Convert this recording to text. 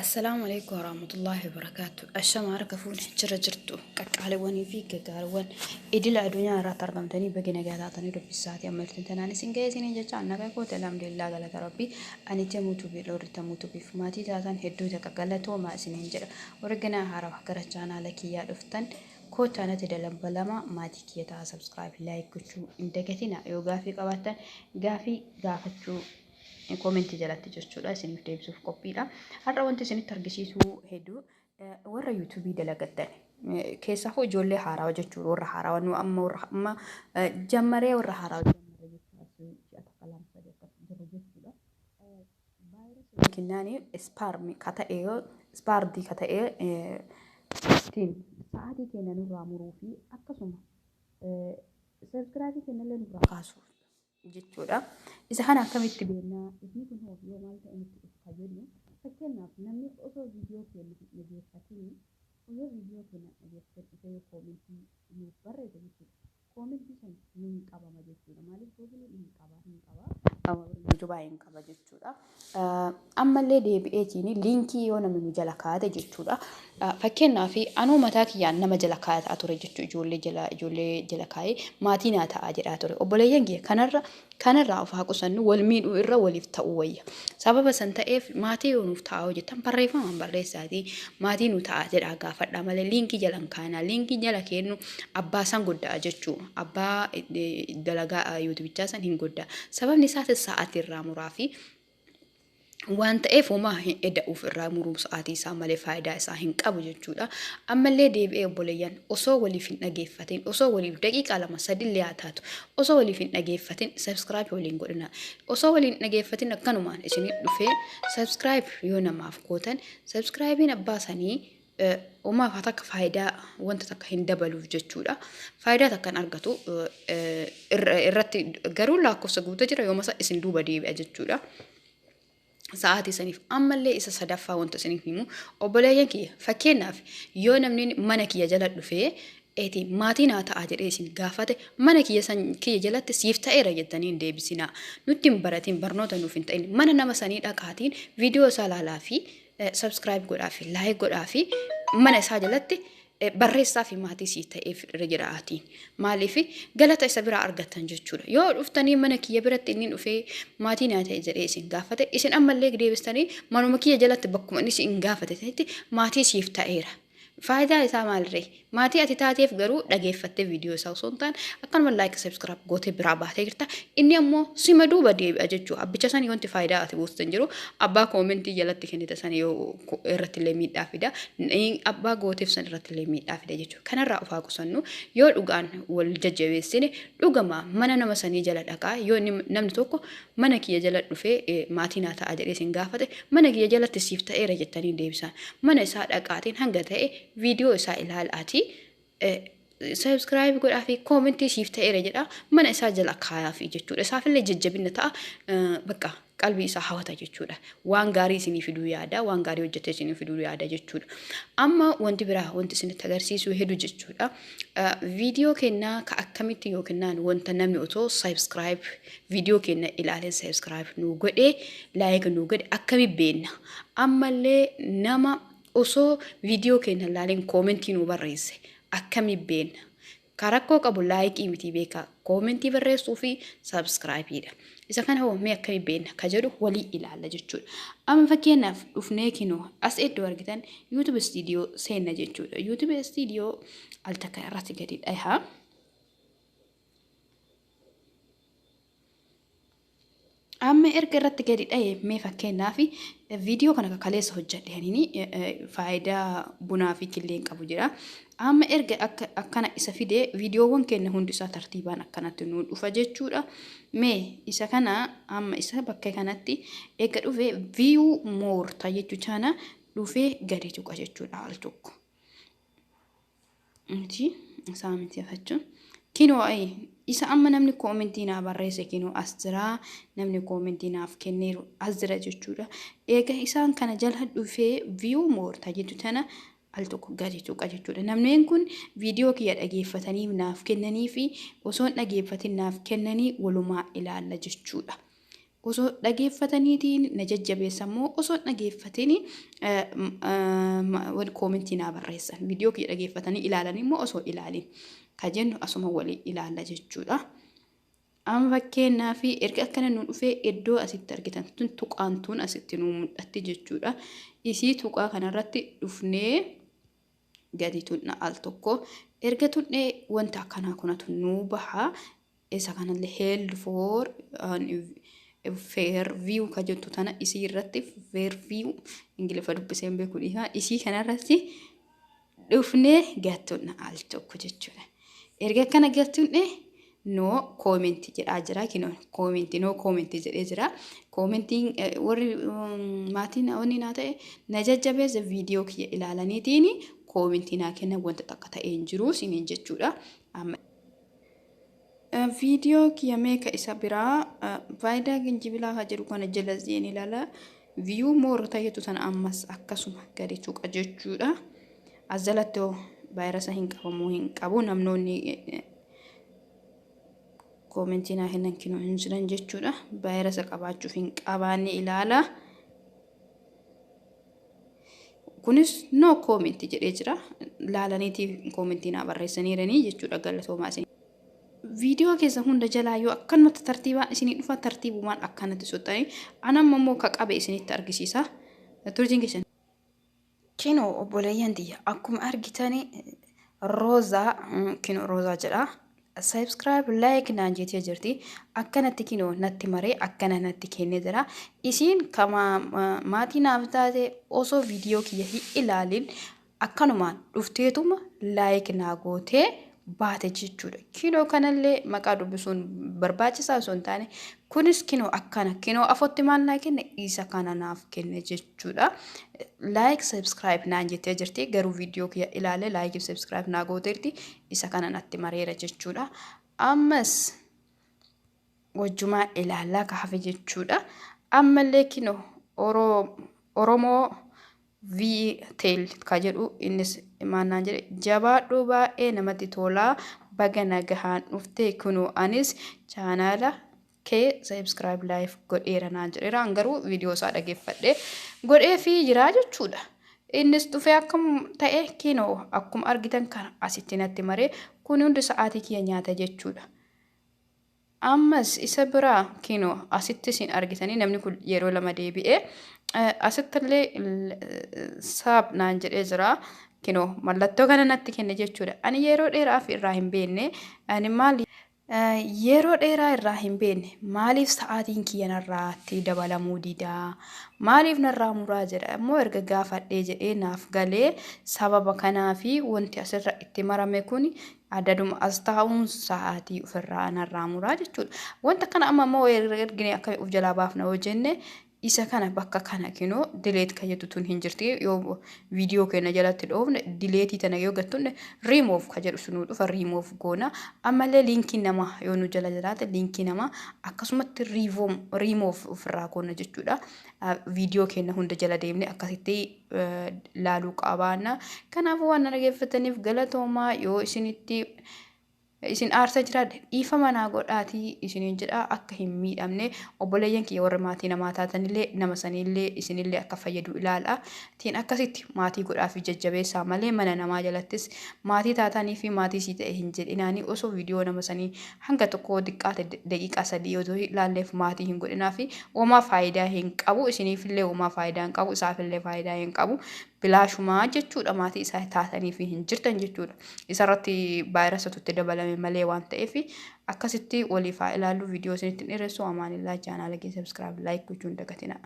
Assalaamu alaikum warahmatullahi wabarakaatu. Ashama harka fuune jira jirtu qaqqaaliiwwanii fi gaggaariiwwan idila addunyaa irratti argamtanii baga nagaa taatanii dubbisaatii amma jirtan tanaan isin ga'ee isiniin jecha nagaa kooti alhamdulillah galata rabbii ani jamuu tubii dhoorri tamuu tubiif maatii taatan hedduu takka galatoomaa isiniin jedha. Warri ganaa haarawaa gara chaanaala kiyyaa dhuftan kootaa natti dabalama maatii kiyya ta'a subscribe like gochuu hin dagatina yoo gaafii qabaattan gaafii gaafachuu koomentii jalatti jechuudha isiniif deebisuuf qophiidha. Har'a wanti isinitti argisiisuu hedduu warra yuutuubii dalagattan keessaafuu ijoollee haarawaa jechuudha warra haarawaa nu amma warra amma jammaree warra haarawaa jammaree jechuudha ji'a takka lama sadii akkas jiru jechuudha. Vaayirasii yookiin ispaarmi ka ta'e ispaardii ka ta'e ittiin sa'aatii keenya nurraa muruu fi akkasuma sabsiraabii keenya illee nurraa kaasuuf jechuudha. Isa kana akkamitti beekna? Ifni kun hoo yoo maal ta'e nutti dhufa ka jennu fakkeenyaaf namni osoo viidiyoo keenya hin dhageeffatin osoo viidiyoo keenya hin dhageeffatin dhufee yoo koomentii nuuf barreesse jechuudha. Koomentii san nu hin qabama jechuudha. Maaliif googiliin hin qaba hin qaba yuutubaa hin qaba jechuudha. Ammallee deebi'eetiin liinkii yoo namni nu jala kaa'ate jechuudha. Fakkeenyaaf anuu mataa kiyyaan nama jala kaa'ataa ture jechuudha. Ijoollee jala ijoollee jala kaa'ee maatii naa ta'aa jedhaa ture. Obboleeyyan kiyya kanarra kanarraa of haa qusannu wal miidhuu irra waliif ta'uu wayya. Sababa san ta'eef maatii yoo nuuf ta'aa hojjetan barreeffamaan barreessaatii maatii nu ta'aa jedhaa gaafadhaa malee liinkii jala hin kaa'inaa. Liinkii jala kennu abbaa san godda'a jechuu abbaa dalagaa yuutubichaa san hin godda'a. Sababni isaas sa'aatii irraa muraa fi waan ta'eef homaa hin eda'uuf irraa muruu sa'aatii isaa malee faayidaa isaa hin qabu jechuudha. Ammallee deebi'ee obboleeyyan osoo waliif hin dhageeffatin osoo waliif daqiiqaa lama sadillee haa taatu osoo waliif hin dhageeffatin subscribe waliin godhina. Osoo waliin hin dhageeffatin akkanumaan isinii dhufee subscribe yoo namaaf gootan subscribein abbaa sanii homaa faa takka faayidaa wanta takka hin dabaluuf jechuudha. Faayidaa takka hin argatu irratti garuu lakkoofsa guuta jira yooma isin duuba deebi'a jechuudha. Sa'aatii saniif ammallee isa sadaffaa wanta isiniif himu obboleeyyan kiyya fakkeenyaaf yoo namni mana kiyya jala dhufee eti maatii naa ta'a jedhee isin gaafate mana kiyya san kiyya jalatti siif ta'eera jettanii hin deebisinaa. Nutti hin baratin barnoota nuuf hin ta'in mana nama sanii dhaqaatiin viidiyoo isaa laalaa fi subscribe godhaa fi like godhaa fi mana isaa jalatti barreessaa fi maatii sii ta'eef irra jiraatiin maaliif galata isa biraa argattan jechuudha. Yoo dhuftanii mana kiyya biratti inni dhufee maatii naa ta'e jedhee isin gaafate isin ammallee deebistanii manuma kiyya jalatti bakkuma inni isin gaafate sanitti maatii siif ta'eera. Faayidaa isaa maalirree? Maatii ati taateef garuu dhageeffattee viidiyoo isaa osoo hin taane akkanuma like subscribe gootee biraa baatee jirta. Inni ammoo sima duuba deebi'a jechuudha. Abbicha sanii wanti faayidaa ati buustu hin jiru. Abbaa koomentii jalatti kennite sanii yoo irratti illee miidhaa fida. Abbaa gooteef san irratti illee miidhaa fida jechuudha. Kanarraa of haa qusannu. Yoo dhugaan wal jajjabeessine dhugama mana nama sanii jala dhaqaa yoo inni namni tokko mana kiyya jala dhufee maatii naa ta'a jedhee isin gaafate mana kiyya jalatti siif ta'eera jettanii deebisaa. Mana isaa dhaqaatiin hanga ta'e viidiyoo isaa ilaalaatii subscribe godhaa fi koomentii siif ta'eera jedha mana isaa jala kaayaa fi jechuudha. Isaafillee jajjabina ta'a bakka qalbii isaa hawata jechuudha. Waan gaarii isinii fiduu yaada, waan gaarii hojjetee isinii fiduu yaada jechuudha. Amma wanti biraa wanti isinitti agarsiisu hedu jechuudha. Viidiyoo kennaa ka akkamitti yookiin wanta namni otoo subscribe viidiyoo keenya ilaalee subscribe nu godhee like nu godhe akkami beenna. Ammallee nama osoo viidiyoo keenya ilaaleen koomentii nu barreesse akkami beenna. Ka rakkoo qabu laayikii miti beekaa koomentii barreessuu fi sabskraayibiidha. Isa kana hoo mee akkami beenna ka jedhu walii ilaalla jechuudha. Amma fakkeenyaaf dhufnee kinoo as iddoo argitan YouTube studio seenna jechuudha. YouTube studio al takka irratti gadi dhaha. Amma erga irratti gadi dha'e mee fakkeenyaaf viidiyoo kana kaleessa hojjedhe anini faayidaa bunaa fi killeen qabu jira. Amma erga akka akkana isa fide viidiyoowwan keenya hundi isaa tartiibaan akkanatti nu dhufa jechuudha. Mee isa kana amma isa bakka kanatti erga dhufe view more ta jechuu chaana dhufee gadi tuqa jechuudha al tokko. Miti isaa miti afachuun. Kinoo ayi isa amma namni koomentii naa barreesse kinoo as jira namni koomentii naaf kenneeru as jira jechuudha. Eega isaan kana jala dhufee view more ta jettu tana al tokko gadi tuqa jechuudha. Namneen kun viidiyoo kiyya dhageeffatanii naaf kennanii fi osoo hin dhageeffatin naaf kennanii walumaa ilaalla jechuudha. Osoo dhageeffataniitiin na jajjabeessan moo osoo hin dhageeffatiin koomentii naa barreessan? Viidiyoo kiyya dhageeffatanii ilaalanii immoo osoo ilaalin ka jennu asuma walii ilaalla jechuudha. Amma fakkeenyaaf erga akkana nu dhufee, iddoo asitti argitan tun tuqaan tun asitti nu mul'atti jechuudha. Isii tuqaa kanarratti dhufnee gadi tunna al tokko. Erga tunnee wanta akkanaa kunatu nu baha. Isa kanallee hold for preview ka jettu tana isii irratti, preview, Ingiliffa dubbiseen beeku dhiisaa, isii kanarratti dhufnee gattunna al tokko jechuudha. Erga akkana gattunne no comment jedhaa jira. Kinoo comment, no comment jedhee jira. Koomentiin warri maatiin wanni naa ta'e na jajjabeessa viidiyoo kiyya ilaalaniitiin koomentii naa kennan wanta takka ta'ee hin jiru isiniin jechuudha. Viidiyoo kiyya meeqa isa biraa faayidaa ginjibilaa ka jedhu kana jala seen ilaala. View more ta'etu sana ammas akkasuma gadi tuqa jechuudha. As jalatti hoo vaayirasa hin qabamuu hin qabu? Namnoonni koomentii naa kennan kinoo hin jiran jechuudha. Vaayirasa qabaachuuf hin qabaanne ilaala. Kunis no comment jedhee jira. Laalaniitiif koomentii naa barreessaniiranii jechuudha, galatoomaa isin. Viidiyoo keessa hunda jalaa yoo akkanumatti tartiibaan isinii dhufa, tartiibumaan akkanatti soxxanii anamma immoo ka qabe isinitti argisiisa. Turtiin keessan. Kinoo obboleeyyan tiyya, akkuma argitani Roozaa, kinoo Roozaa jedha. Subscribe, like naan jettee jirti. Akkanatti kinoo natti maree akkana natti kennee jira. Isiin kama maatii naaf taate osoo viidiyoo kiyya hin ilaalin akkanumaan dhufteetuma like naa gootee baate jechuudha. Kinoo kanallee maqaa dubbisuun barbaachisaa osoo hin taane, kunis kinoo akkana kinoo afotti maal naa kenne? Isa kana naaf kenne jechuudha. Like, subscribe naan jettee jirti, garuu viidiyoo kiyya ilaalee like, subscribe naa gooteerti, isa kana natti mareera jechuudha. Ammas wajjumaa ilaallaa ka hafe jechuudha. Ammallee kinoo Oromoo VTL ka jedhu innis maal jedhe? Jabaadhuu, baay'ee namatti tolaa, baga nagahaan dhufte, kunoo anis chaanaala kee subscribe, like godheera naan jedheera. An garuu viidiyoo isaa dhageeffadhe godhee fi jiraa jechuudha. Innis dhufee akkam ta'e? Kinoo akkuma argitan kana asitti natti maree, kun hundi sa'aatii kiyya nyaata jechuudha. Ammas isa biraa kinoo asitti isin argitanii namni kun yeroo lama deebi'ee asittillee sub naan jedhee jira. Kinoo mallattoo kana natti kenne jechuudha. Ani yeroo dheeraaf irraa hin beekne. Ani maali yeroo dheeraa irraa hin beekne? Maaliif sa'aatiin kiyya narraatti dabalamuu didaa? Maaliif narraa muraa jedha? Immoo erga gaafadhee jedhee naaf galee, sababa kanaa fi wanti asirra itti marame kun adaduma as taa'uun sa'aatii ofirraa narraa muraa jechuudha. Wanta kana amma immoo ergine akka of jalaa baafna yoo jenne, isa kana bakka kana kinoo delete kan jettu tun hin jirti. Yoo viidiyoo keenya jalatti dhoofne, delete tana yoo gattunne, riimoof ka jedhu sunuu dhufa, riimoof goona. Ammallee liinkii namaa yoo nu jala jiraate, liinkii namaa akkasumatti riimoof ofirraa goona jechuudha. Viidiyoo keenya hunda jala deemne akkasitti laaluu qabaanna. Kanaafuu waan na dhaggeeffataniif galatoomaa. Yoo isinitti isin aarsa jiraadhe dhiifama naa godhaatii isiniin jedha. Akka hin miidhamne obboleeyyan kiyya warra maatii namaa taatanillee nama saniillee isinillee akka fayyadu ilaala. Tiin akkasitti maatii godhaa fi jajjabeessaa malee mana namaa jalattis maatii taatanii fi maatii sii ta'e hin jedhinaanii. Osoo viidiyoo nama sanii hanga tokko xiqqaate daqiiqaa 3 yoo ilaalleef maatii hin godhinaa fi homaa faayidaa hin qabu. Isiniifillee homaa faayidaa hin qabu, isaafillee faayidaa hin qabu, bilaashumaa jechuudha. Maatii isaa taatanii fi hin jirtan jechuudha. Isarratti vaayirasatu itti dabalame malee waan ta'eef, akkasitti waliif haa ilaallu. Viidiyoo isinitti dheeressu. Amaanillaa, chaanaala kee subscribe, like gochuun dagatina.